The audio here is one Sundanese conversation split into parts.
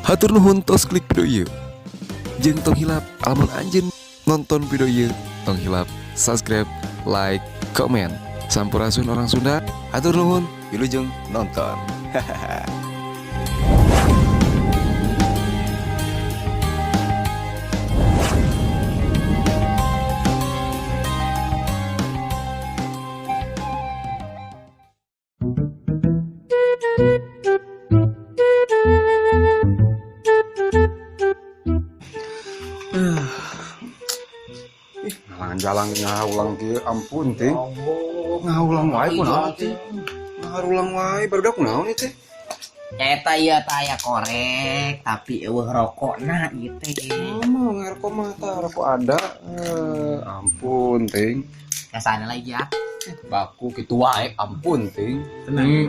Hatur nuhun tos klik video ieu. Jeung tong hilap lamun anjeun nonton video ieu, tong hilap subscribe, like, komen. Sampurasun orang Sunda. Hatur nuhun, wilujeng nonton. Hahaha. Jalan ngaulang kieu, ampun ting. Ngaulang wae kunaon teh? Ngaulang wae barudak kunaon ieu teh? Nyaeta ieu tah aya korek tapi eueuh rokokna ieu teh. Mau ngarokok mah tah rokok ada. Ampun ting. Kasana lagi ya. Baku kitu wae, ampun ting. Tenang.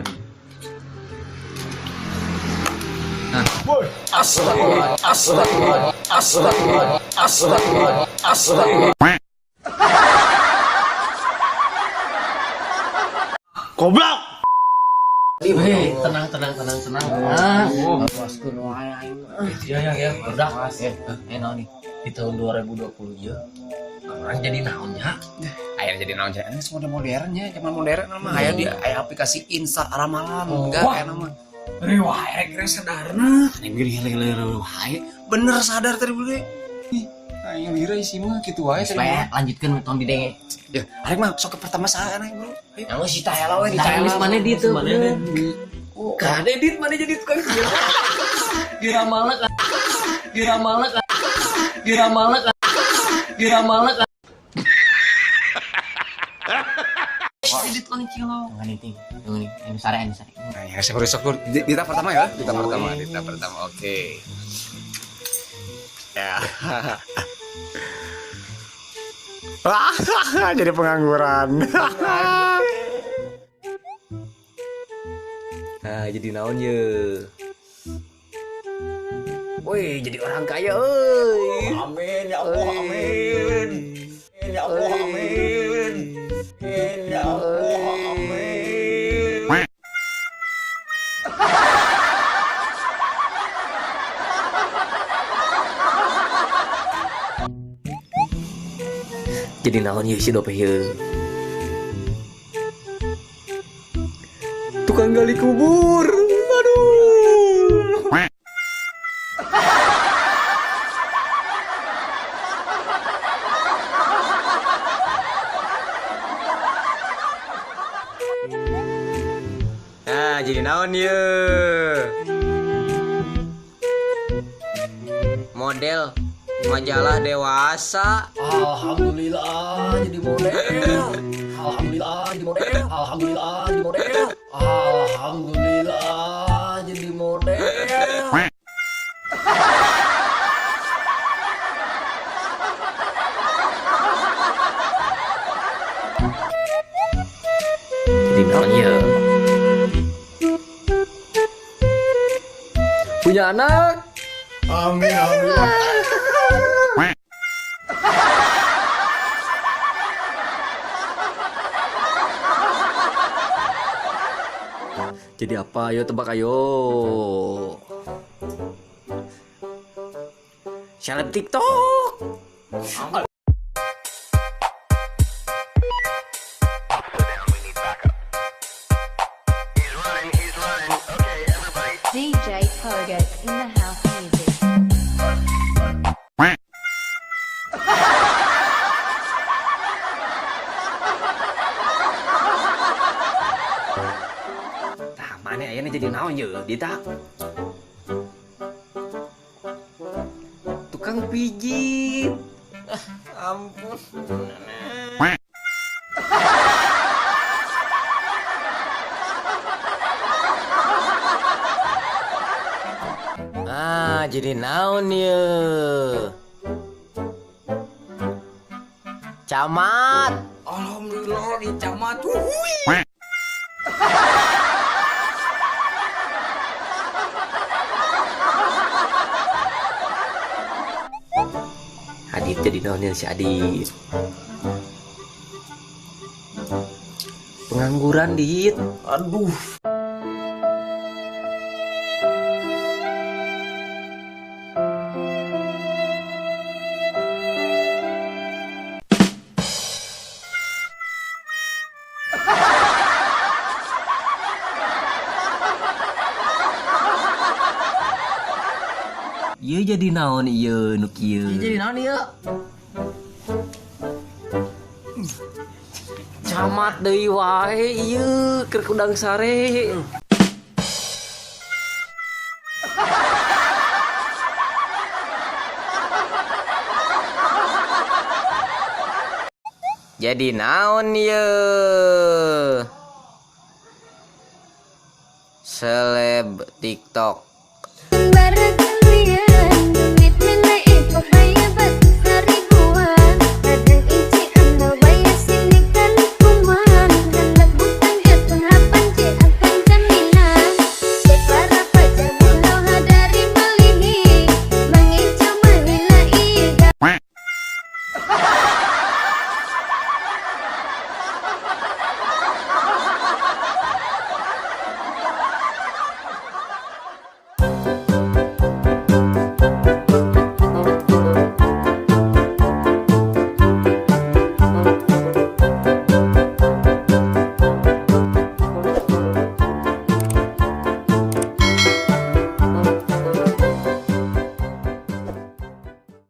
Astagfirullah, astagfirullah, astagfirullah, astagfirullah, astagfirullah. Goblok. Hei, tenang tenang tenang tenang. Ah, puaskeun wae aing. Ya ya ya, udah. Naon nih? Di tahun 2020 ya. Orang jadi naonnya? Aya jadi naon cenah? Ini modern nya, zaman modern mah aya di aya aplikasi Insta ramalan, enggak aya nama. Riwah, rek rek sadarna. Aneh gini wae. Bener sadar tadi beli. Ih, aing lira isi mah kitu wae tadi. Supaya lanjutkeun tong didenge. Ya, arek mah sok ke pertama saha aing, Bro. Ayo. Yang si tah heula we ditahan mana di tuh. Kan edit mana jadi tukang kira. Diramalna kan. Diramalna kan. Diramalna kan. Diramalna kan. Edit lang cilok. Jangan ini, jangan ini. Ini sare ini sare. Nah, ya, saya besok dulu. Dita pertama ya, dita pertama, dita pertama. Oke. Ya. Jadi pengangguran. Nah, jadi naon ye? Woi, jadi orang kaya euy. Amin ya Allah, amin. Ya Allah, amin. Ya Allah, amin. Jadi naon ye si dope ye? Tukang gali kubur. Aduh. Nah, jadi naon ye? Model majalah dewasa. Alhamdulillah jadi model. Alhamdulillah jadi model. Alhamdulillah jadi model. Alhamdulillah jadi model. Jadi naon ye? Punya anak. Amin, amin. Jadi apa? Ayo tebak ayo. Seleb TikTok. DJ Pogot in the house music. Tah, mana ayana jadi naon ye, Dita? Tukang pijit. Ah, ampun. Ah, jadi naon ye? Camat. Alhamdulillah di camat. Wuhui. Adit jadi naon si Adit? Pengangguran, Dit. Aduh. Ieu jadi naon ieu nu kieu? Ieu jadi naon ieu? Camat deui wae ieu keur kudang sare. Jadi naon ieu? Seleb TikTok.